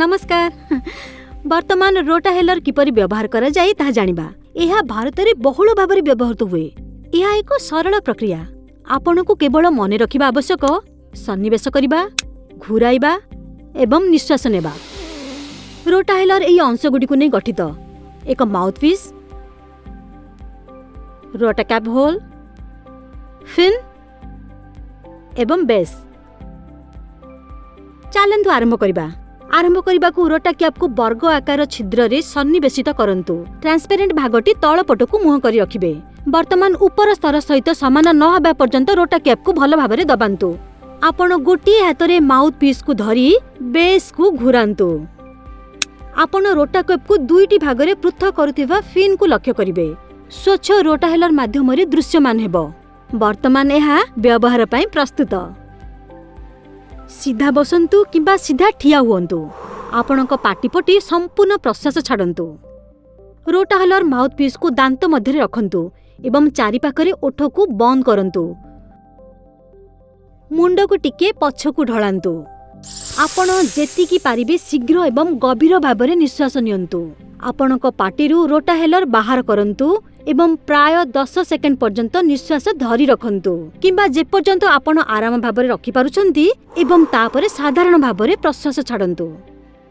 ନମସ୍କାର। ବର୍ତ୍ତମାନ ରୋଟାହେଲର କିପରି ବ୍ୟବହାର କରାଯାଏ ତାହା ଜାଣିବା। ଏହା ଭାରତରେ ବହୁଳ ଭାବରେ ବ୍ୟବହୃତ ହୁଏ। ଏହା ଏକ ସରଳ ପ୍ରକ୍ରିୟା। ଆପଣଙ୍କୁ କେବଳ ମନେ ରଖିବା ଆବଶ୍ୟକ ସନ୍ନିବେଶ କରିବା, ଘୁରାଇବା ଏବଂ ନିଶ୍ୱାସ ନେବା। ରୋଟାହେଲର ଏହି ଅଂଶଗୁଡ଼ିକୁ ନେଇ ଗଠିତ: ଏକ ମାଉଥପିସ୍, ରୋଟାକ୍ୟାପ୍ ହୋଲ୍, ଫିନ୍ ଏବଂ ବେସ୍। ଚାଲନ୍ତୁ ଆରମ୍ଭ କରିବା। ଆରମ୍ଭ କରିବାକୁ ରୋଟାକ୍ୟାପ୍କୁ ବର୍ଗ ଆକାର ଛିଦ୍ରରେ ସନ୍ନିବେଶିତ କରନ୍ତୁ। ଟ୍ରାନ୍ସପେରେଣ୍ଟ ଭାଗଟି ତଳ ପଟକୁ ମୁହଁ କରି ରଖିବେ। ବର୍ତ୍ତମାନ ଉପର ସ୍ତର ସହିତ ସମାନ ନ ହେବା ପର୍ଯ୍ୟନ୍ତ ରୋଟାକ୍ୟାପ୍କୁ ଭଲ ଭାବରେ ଦବାନ୍ତୁ। ଆପଣ ଗୋଟିଏ ହାତରେ ମାଉଥ୍ ପିସ୍କୁ ଧରି ବେସ୍କୁ ଘୁରାନ୍ତୁ। ଆପଣ ରୋଟାକ୍ୟାପ୍କୁ ଦୁଇଟି ଭାଗରେ ପୃଥକ କରୁଥିବା ଫିନ୍କୁ ଲକ୍ଷ୍ୟ କରିବେ। ସ୍ୱଚ୍ଛ ରୋଟାହେଲର ମାଧ୍ୟମରେ ଦୃଶ୍ୟମାନ ହେବ। ବର୍ତ୍ତମାନ ଏହା ବ୍ୟବହାର ପାଇଁ ପ୍ରସ୍ତୁତ। ସିଧା ବସନ୍ତୁ କିମ୍ବା ସିଧା ଠିଆ ହୁଅନ୍ତୁ। ଆପଣଙ୍କ ପାଟି ପଟେ ସମ୍ପୂର୍ଣ୍ଣ ପ୍ରଶ୍ୱାସ ଛାଡ଼ନ୍ତୁ। ରୋଟାହେଲର ମାଉଥ୍ ପିସ୍କୁ ଦାନ୍ତ ମଧ୍ୟରେ ରଖନ୍ତୁ ଏବଂ ଚାରିପାଖରେ ଓଠକୁ ବନ୍ଦ କରନ୍ତୁ। ମୁଣ୍ଡକୁ ଟିକେ ପଛକୁ ଢଳାନ୍ତୁ। ଆପଣ ଯେତିକି ପାରିବେ ଶୀଘ୍ର ଏବଂ ଗଭୀର ଭାବରେ ନିଶ୍ୱାସ ନିଅନ୍ତୁ। ଆପଣଙ୍କ ପାଟିରୁ ରୋଟାହେଲର ବାହାର କରନ୍ତୁ ଏବଂ ପ୍ରାୟ 10 ସେକେଣ୍ଡ ପର୍ଯ୍ୟନ୍ତ ନିଶ୍ୱାସ ଧରି ରଖନ୍ତୁ କିମ୍ବା ଯେପର୍ଯ୍ୟନ୍ତ ଆପଣ ଆରାମ ଭାବରେ ରଖିପାରୁଛନ୍ତି ଏବଂ ତାପରେ ସାଧାରଣ ଭାବରେ ପ୍ରଶ୍ୱାସ ଛାଡ଼ନ୍ତୁ।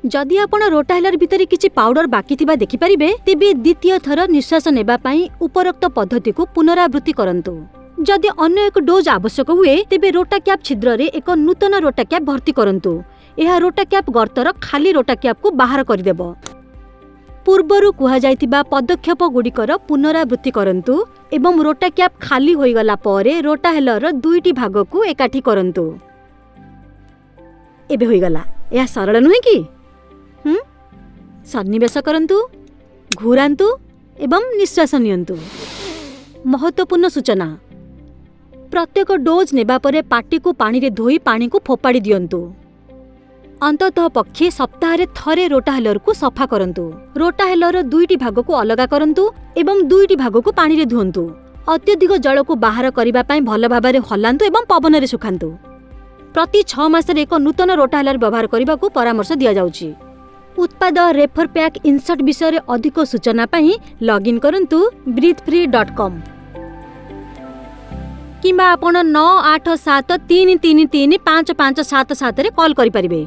ଯଦି ଆପଣ ରୋଟାହେଲର ଭିତରେ କିଛି ପାଉଡର ବାକି ଥିବା ଦେଖିପାରିବେ, ତେବେ ଦ୍ୱିତୀୟ ଥର ନିଶ୍ୱାସ ନେବା ପାଇଁ ଉପରୋକ୍ତ ପଦ୍ଧତିକୁ ପୁନରାବୃତ୍ତି କରନ୍ତୁ। ଯଦି ଅନ୍ୟ ଏକ ଡୋଜ୍ ଆବଶ୍ୟକ ହୁଏ, ତେବେ ରୋଟାକ୍ୟାପ୍ ଛିଦ୍ରରେ ଏକ ନୂତନ ରୋଟାକ୍ୟାପ୍ ଭର୍ତ୍ତି କରନ୍ତୁ। ଏହା ରୋଟାକ୍ୟାପ୍ ଗର୍ତ୍ତର ଖାଲି ରୋଟାକ୍ୟାପ୍କୁ ବାହାର କରିଦେବ। ପୂର୍ବରୁ କୁହାଯାଇଥିବା ପଦକ୍ଷେପଗୁଡ଼ିକର ପୁନରାବୃତ୍ତି କରନ୍ତୁ ଏବଂ ରୋଟାକ୍ୟାପ୍ ଖାଲି ହୋଇଗଲା ପରେ ରୋଟାହେଲରର ଦୁଇଟି ଭାଗକୁ ଏକାଠି କରନ୍ତୁ। ଏବେ ହୋଇଗଲା। ଏହା ସରଳ ନୁହେଁ କି? ସନ୍ନିବେଶ କରନ୍ତୁ, ଘୁରାନ୍ତୁ ଏବଂ ନିଶ୍ୱାସ ନିଅନ୍ତୁ। ମହତ୍ତ୍ୱପୂର୍ଣ୍ଣ ସୂଚନା: ପ୍ରତ୍ୟେକ ଡୋଜ୍ ନେବା ପରେ ପାଟିକୁ ପାଣିରେ ଧୋଇ ପାଣିକୁ ଫୋପାଡ଼ି ଦିଅନ୍ତୁ। ଅନ୍ତତଃ ପକ୍ଷେ ସପ୍ତାହରେ ଥରେ ରୋଟାହେଲରକୁ ସଫା କରନ୍ତୁ। ରୋଟାହେଲରର ଦୁଇଟି ଭାଗକୁ ଅଲଗା କରନ୍ତୁ ଏବଂ ଦୁଇଟି ଭାଗକୁ ପାଣିରେ ଧୁଅନ୍ତୁ। ଅତ୍ୟଧିକ ଜଳକୁ ବାହାର କରିବା ପାଇଁ ଭଲ ଭାବରେ ହଲାନ୍ତୁ ଏବଂ ପବନରେ ଶୁଖାନ୍ତୁ। ପ୍ରତି 6 ମାସରେ ଏକ ନୂତନ ରୋଟାହେଲର ବ୍ୟବହାର କରିବାକୁ ପରାମର୍ଶ ଦିଆଯାଉଛି। ଉତ୍ପାଦ ରେଫର ପ୍ୟାକ୍ ଇନସର୍ଟ ବିଷୟରେ ଅଧିକ ସୂଚନା ପାଇଁ ଲଗ୍ଇନ୍ କରନ୍ତୁ breathefree.com କିମ୍ବା ଆପଣ 9873335577ରେ କଲ୍ କରିପାରିବେ।